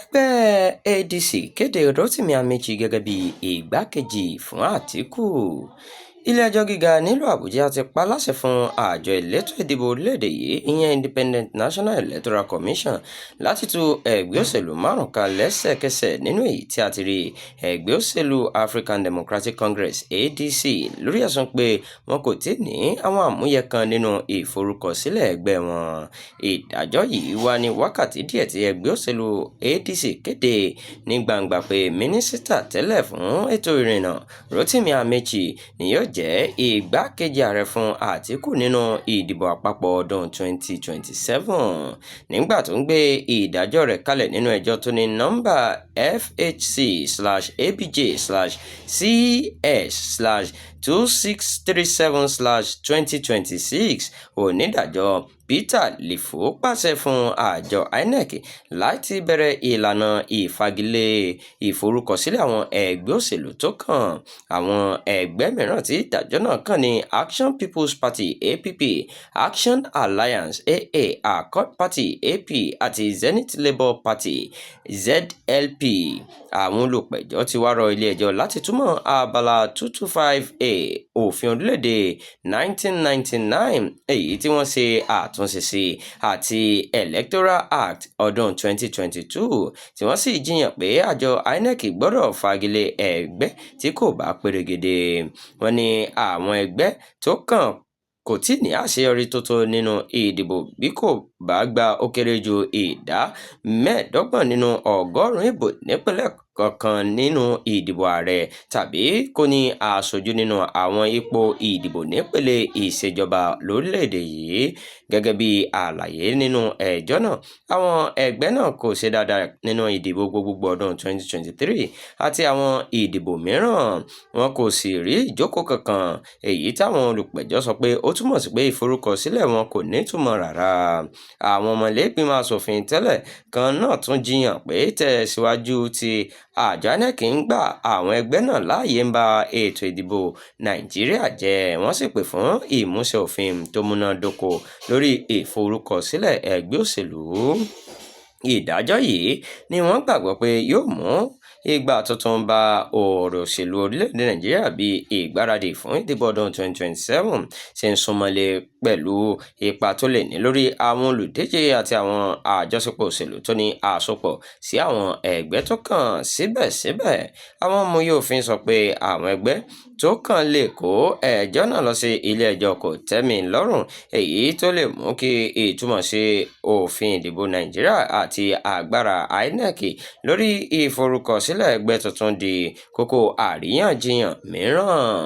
Ẹgbẹ́ ADC kéde Rotimi Amaechi gẹ́gẹ́ bí igbákejì fún Atiku. Ilé-ẹjọ́ Gíga nílùú Àbújá ti pa á láṣẹ fún Àjọ Elétò Ìdìbò orílẹ̀-èdè yìí ìyẹn Independent National Electoral Commission láti tú ẹgbẹ́ òṣèlú márùn-ún ká lẹ́sẹ̀kẹsẹ̀ nínú èyí tí a ti rí ẹgbẹ́ òṣèlú African Democratic Congress (ADC) lórí ẹ̀sùn pé wọn kò tí ì ní àwọn àmúyẹ kan nínú ìforúkọsílẹ̀ ẹgbẹ́ẹ wọn. Ìdájọ́ yìí wá ní wákàtí díẹ̀ tí ẹgbẹ́ òṣèlú ADC kéde ní gbangba pé mínísítà tẹ́lẹ̀ fún ètò ìrìnnà Rotimi Amaechi ni yóò jẹ́ igbákejì ààrẹ fún Atiku nínú ìdìbò àpapọ̀ ọdún-un 2027. Nígbà tó ń gbé ìdájọ́ rẹ̀ kalẹ̀ nínú ẹjọ́ tó ní nọ́ḿbà FHC/ABJ/CS/2637/2026, onídàájọ́ Peter Lifu pàṣẹ fún àjọ INEC láti bẹ̀rẹ̀ ìlànà ìfagilé ìforúkọsílẹ̀ àwọn ẹgbẹ́ òṣèlú tó kàn. Àwọn ẹgbẹ́ mìíràn tí ìdájọ́ náà kàn ní Action People's Party (APP), Action Alliance (AA), Accord Party (AP) àti Zenith Labour Party (ZLP). Àwọn olùpẹ̀jọ́ ti wá rọ ilé ẹjọ́ láti túmọ̀ Abala 225(a) Òfin Orílẹ̀-èdè 1999 èyí tí wọ́n ṣe àtúnṣe sí àti Electoral Act, 2022 tí wọ́n sì jiyàn pé àjọ INEC gbọdọ̀ fagilé ẹgbẹ́ tí kò bá perégedé. Wọ́n ní àwọn ẹgbẹ́ tó kàn kò tí ì ní àṣeyọrí tó tó nínú ìdìbò bí kò bá gba ó kéré jù ìdá 25 nínú ọgọ́rùn-ún ìbò nípìnlẹ̀ kọ̀ọ̀kan nínú ìdìbò ààrẹ tàbí kó ní aṣojú nínú àwọn ipò ìdìbò nípele ìṣèjọba lórílẹ̀-èdè yìí. Gẹ́gẹ́ bí àlàyé nínú ẹjọ́ náà, àwọn ẹgbẹ́ náà kò ṣe dáadáa nínú ìdìbò gbogboògbò ọdún-un 2023 àti àwọn ìdìbò mìíràn, wọn kò sì rí ìjókòó kankan, èyí táwọn olùpẹ̀jọ́ sọ pé ó túmọ̀ sí pé ìforúkọsílẹ̀ wọn kò nítumọ̀ rárá. Àwọn ọmọ ilé ìgbìmọ̀ aṣòfin tẹ́lẹ̀ kan náà tún jiyàn pé ìtẹ̀síwájú tí àjọ INEC ń gba àwọn ẹgbẹ́ náà láyè ń ba ètò ìdìbò Nàìjíríà jẹ́, wọ́n sì pè fún ìmúṣẹ òfin tó múná dóko lórí ìforúkọsílẹ̀ ẹgbẹ́ òṣèlú. Ìdájọ́ yìí ni wọ́n gbàgbọ́ pé yóò mú ìgbà tuntun bá ọ̀rọ̀ òṣèlú orílẹ̀-èdè Nàìjíríà bí ìgbáradì fún ìdìbò ọdún-un 2027 ṣe ń sún mọ́lé pẹ̀lú ipa tó lè ní lórí àwọn olùdíje àti àwọn àjọṣepọ̀ òṣèlú tó ní àsopọ̀ sí àwọn ẹgbẹ́ tó kàn. Síbẹ̀síbẹ̀, àwọn amòye òfin sọ pé àwọn ẹgbẹ́ tó kàn lè kó ẹjọ́ náà lọ sí ilé ẹjọ́ kò-tẹ́-mi-lọ́rùn, èyí tó lè mú kí ìtúmọ̀sí òfin ìdìbò Nàìjíríà àti agbára INEC lórí ìforúkọsílẹ̀ ẹgbẹ́ tuntun di kókó àríyànjiyàn mìíràn.